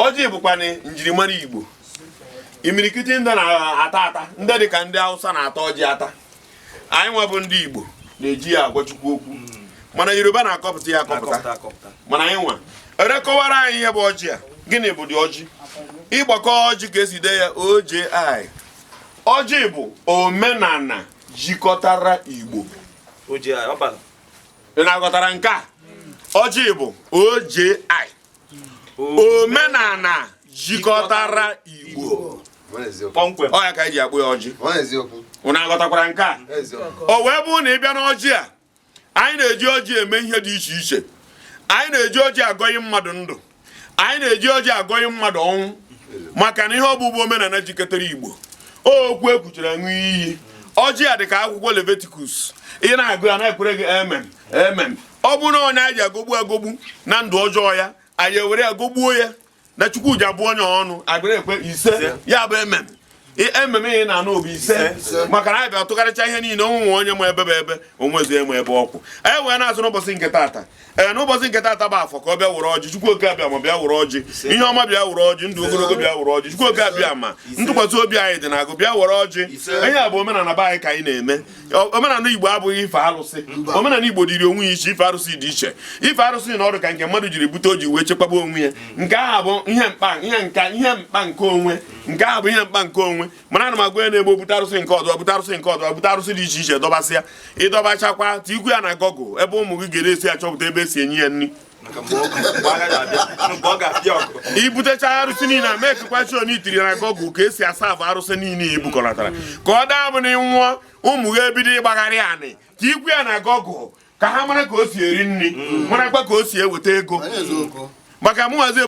Ọjị bụkwanụ njirimara Igbo. Imirikiti ndị na-ata ata, ndị dị ka ndị Hausa na-ata ọjị ata. Anyị nwa bụ ndị Igbo na-eji ya agwa Chukwu okwu, mana Yoruba na-akọpụta ya akọpụta, mana anyị nwa erekọwara anyị ihe bụ ọjị a. Gịnị bụ dị ọjị? Ịgbakọ ọjị ka esi dee ya OJI. Ọjị bụ omenala jikọtara Igbo. Ị na-aghọtara nke a? Ọjị bụ OJI, omenala jikọtara Igbo. Ọ ya ka anyị ji akpọ ya ọjị. Unu aghọtakwara nke a? O wee bụrụ na ị bịa n'ọjị a, anyị na-eji ọjị eme ihe dị iche iche. Anyị na-eji ọjị agọghị mmadụ ndụ, anyị na-eji ọjị agọghị mmadụ ọnwụ, maka na ihe ọ bụ bụ omenala jikọtara Igbo. Okwu ekwuchara ṅụọ iyi. Ọjị a dị ka akwụkwọ Leviticus, ị na-agụ ya na-ekwere gị amen amen. Ọ bụrụ na onye anyị ji agọgbu agọgbu na ndụ ọjọọ ya, anyị ewere ya gọgbuo ya na Chukwu ji abụ onye ọnụ agbere ekwe ise, ya bụ amen amen ihe na-anụ obi ise, maka na anyị bịa tụgharịcha ihe niile onwe onye ma ebe bụ ebe onwezi eme ebe ọkwụ. Anyị wee na-azụ n'ụbọchị nke taata. Ee, n'ụbọchị nke taata bụ afọ, ka ọ bịa were ọjị. Chukwu Oke Abịama bịa were ọjị, ihe ọma bịa were ọjị, ndụ ogologo bịa were ọjị. Chukwu Oke Abịama, ntụkwasị obi anyị dị na gị, bịa were ọjị. Ihe a bụ omenala be anyị ka anyị na-eme. Omenala Igbo abụghị ife arụsị. Omenala Igbo dịrị onwe ya iche, ife arụsị dị iche. Ife arụsị na ọrụ ka nke mmadụ jiri bute o ji wee chekwaba onwe ya, nke ahụ bụ ihe mkpa, ihe nka, ihe mkpa nke onwe, nke ahụ bụ ihe mkpa nke onwe. Mana ana m agwa ya na-ebe bute arụsị nke ọdụ, bute arụsị nke ọdụ, bute arụsị dị iche iche, dọbasịa, ịdọbachakwa tikwu ya na Google ebe ụmụ gị ga esi achọpụta ebe esi enye ya nri. Ibutecha arụsị niile a, mekekwa chio na itiri na Google ka esi asa abụ arụsị niile ebukọlatara, ka ọ daa bụ na ịnwụọ, ụmụ gị ebido ịgbagharị anị ka ikwu ya na Google ka ha mara ka o si eri nri, marakwa ka o si eweta ego, maka mụnwazi.